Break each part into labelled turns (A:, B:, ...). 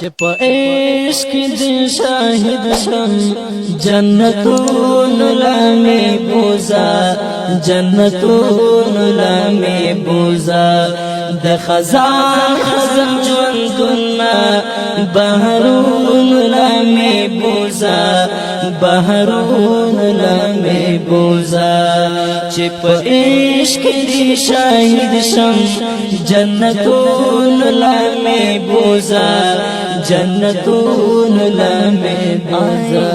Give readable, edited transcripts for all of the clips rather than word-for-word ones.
A: چې په عشق دې شاهد شم، جنتون لمه بوزا، جنتون لمه بوزا. د خزان خزان ژوندون بهرون لمه بوزا، بهرون لمه بوزا. چې په عشق دې شاهد شم، جنتون لمه بوزا، جنتون لمه بوزا.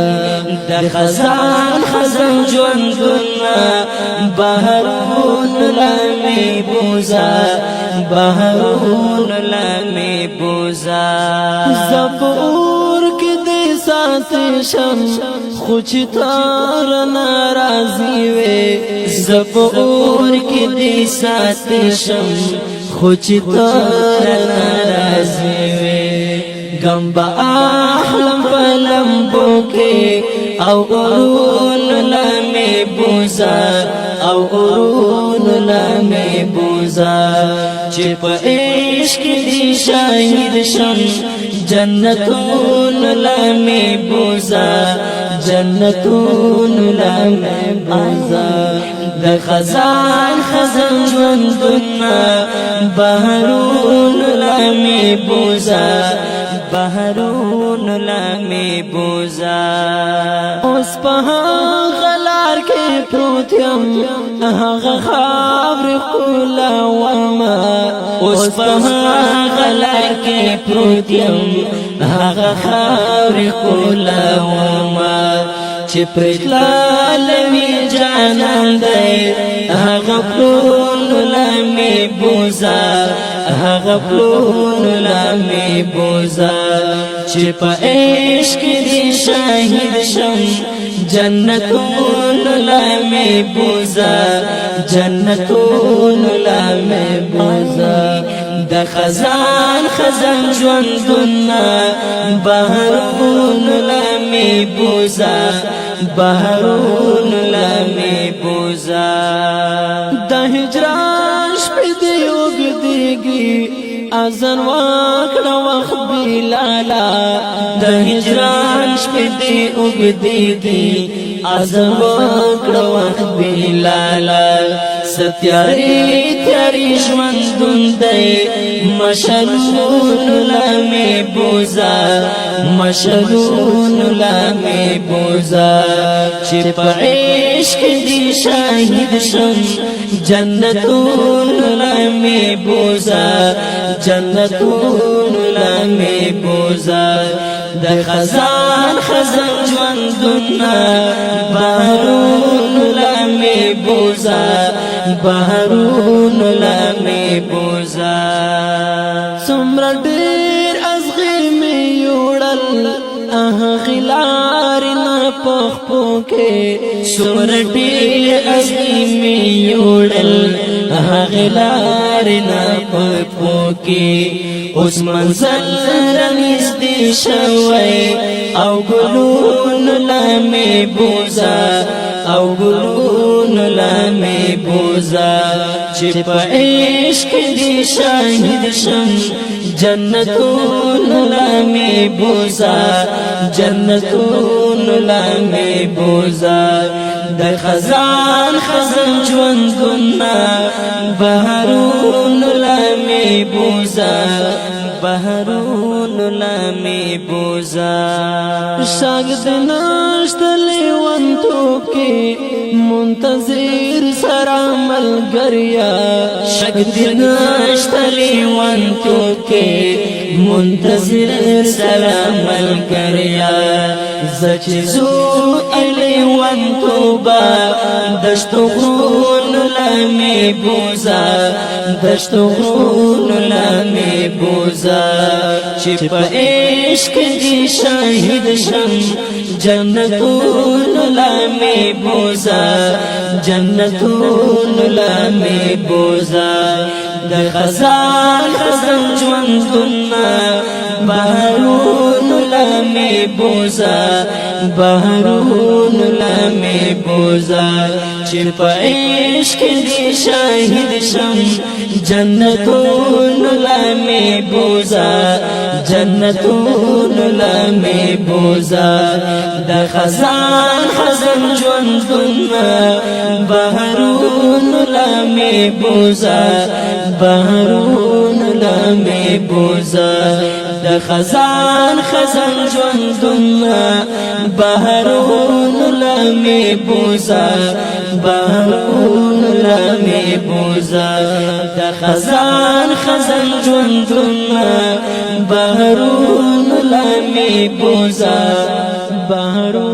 A: د خزان خزان ژوندون بهرون لمه بوزا، بهرون لمه بوزا.
B: زفور کې دې ساتي شم، خو چې تار ناراضي وي.
A: زفور کې دې ساتي شم، خو چې تار ناراضي وي. ګمبا احلم پلمبو کې او اورون لمه بوزا، او اورون لمه بوزا. چې په عشق دې شاهد شم، جنتون لمه بوزا، جنتون لمه بوزا. د خزان خزان ژوندون بهرون لمه بوزا، بهرون لمه بوزا.
B: اوس په غلار کې پروت یم، هغه خاور کولا وما.
A: اوس په غلار کې پروت یم، هغه خاور کولا وما. چې پرتلال می جانان دی، هغه پلون لمه بوزا، هغه پلون لمه بوزا. چې په عشق دې شاهد شم، جنتون لمه بوزا، جنتون لمه بوزا. د خزان خزان ژوندون بهرون لمه بوزا، بهرون لمه بوزا.
B: د هجران شپې دې وګديږي، اذن واکړه وخت بلالا.
A: د هجران شپې دې وګديږي، اذن وکړه وخت بلالا. ستیاری تیاری ژوندون دی، مشلون لمه بوزا، مشلون لمه بوزا. چې په عشق دې شاهد شم، جنتون لمه بوزا، جنتون لمه بوزا. د خزان خزان ژوندون بهرون لمه بوزا، بهرون لمه بوزا.
B: څومره ډیر ازغي می یوړل، غلار نه پخپو کې.
A: څومره ډیر ازغي می یوړل، غلار نه پخپو کې. اوس منزل رنږدې شوی، او ګلون لمه بوزا، او ګلون لمه بوزا. چې په عشق دې شاهد شم، جنتون لمه بوزا، جنتون لمه بوزا. د خزان خزان ژوندون بهرون لمه بوزا، بهرون لمه بوزا.
B: شاګ د نشت لیونتوب کې منتظر سره ملګریا.
A: شک دې نشت لیونتوب کې منتظر سره ملګریا. زچ زو لیونتوبا دشت غرون لمه بوزا، دشت غرون لمه بوزا. چې په عشق دې شاهد شم، جنتون لمه بوزا، جنتون لمه بوزا. د خزان خزان ژوندون بهرون لمه بوزا، بهرون لمه بوزا. چې په عشق دې شاهد شم، جنتون لمی بوزا، جنتون لمی بوزا. د خزان خزان ژوندون بهرون لمی بوزا، بهرون لمی بوزا. د خزان خزان ژوندون بهرون لمی بوزا، بهرون لمی بوزا. د خزان خزان ژوندون بهرون لمی بوزا، بهرون.